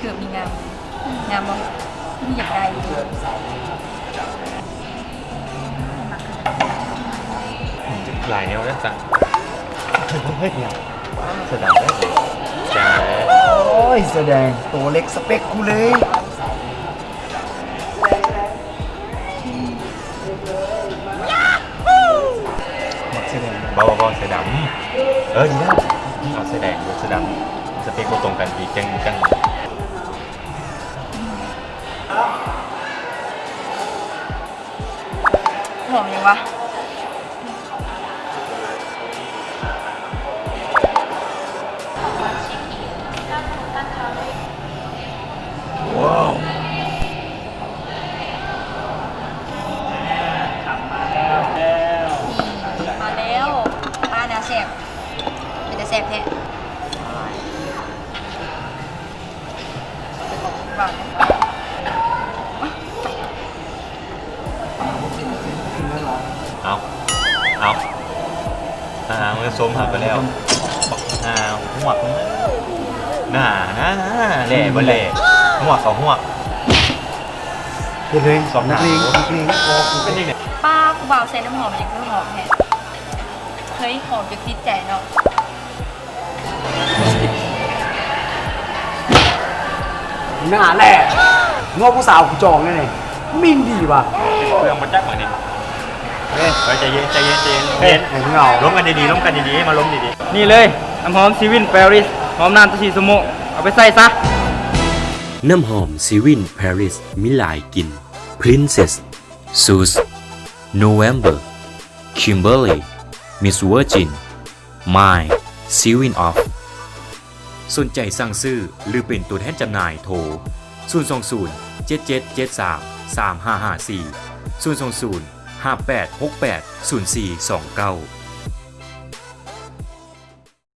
ເກີບນີ້ງາມ ງາມບໍ່? ນີ້ຢາກໄດ້ຢູ່. ຫຼາຍແນວເດີ ສັ່ງ ເຮີ້ຍ ເຮີ້ຍ ຫຍັງ? ເສື້ອດຳເດີ ຈ້າ. ໂອ້ຍ ເສື້ອແດງ ໂຕເລັກສະເປັກກູເລີຍ. ມັກເສື້ອແດງ. ບໍ່ ບໍ່ ບໍ່ ເສື້ອດຳ. ເອີ ດີແລ້ວ ເອົາເສື້ອແດງ ເສື້ອດຳ ສະເປັກບໍ່ຕົງກັນອີກ ຈັ່ງ ຈັ່ງ ຫອມຫຍັງວະ? ມາແລ້ວ ປາແນວແຊບ ເປັນຕາແຊບແທ້. ເອົາ ເອົາ ອ່າ ມັນສົມຫາໄປແລ້ວ ບັກຫ່າຫວກ ໜ້າ ໜ້າ ແຫຼະບໍ່ແຫຼະ ຫວກກໍຫວກ. ເຮັດເລີຍ ສອງໜ້າ ນັກເລງ ນັກເລງ ເປັນຈັ່ງໃດ? ປ້າ ຜູ້ບ່າວໃສ່ນ້ຳຫອມຫຍັງຄືຫອມແທ້? ເຮີ້ຍ ຫອມຈົນຕິດໃຈເນາະ. ໜ້າແຫຼະ ງົວຜູ້ສາວກູຈອງແນ່ນີ້ ມິ່ງດີວ່າ. ເຄື່ອງບໍ່ຈັກບາດນີ້. ເອີ ເອີ ໃຈເຢັນ ໃຈເຢັນ ໃຈເຢັນ ໃຈເຢັນ. ເອີ ເອົາ ລົມກັນດີໆ ລົມກັນດີໆ ມາລົມດີໆ. ນີ້ເລີຍ ນ້ຳຫອມຊີວິນປາຣິສ ຫອມນານຕະສີ່ຊົ່ວໂມງ ເອົາໄປໃຊ້ຊະ. ນ້ຳຫອມຊີວິນປາຣິສ ມີຫຼາຍກິ່ນ Princess, Suze, November, Kimberly, Miss Virgin, Mine, Seven of. ສົນໃຈສັ່ງຊື້ ຫຼື ເປັນຕົວແທນຈຳໜ່າຍ ໂທ ສູນສອງສູນ ເຈັດເຈັດເຈັດສາມ ສາມຫ້າຫ້າສີ່ ສູນສອງສູນ ຫ້າແປດຫົກແປດ ສູນສີ່ສອງເກົ້າ.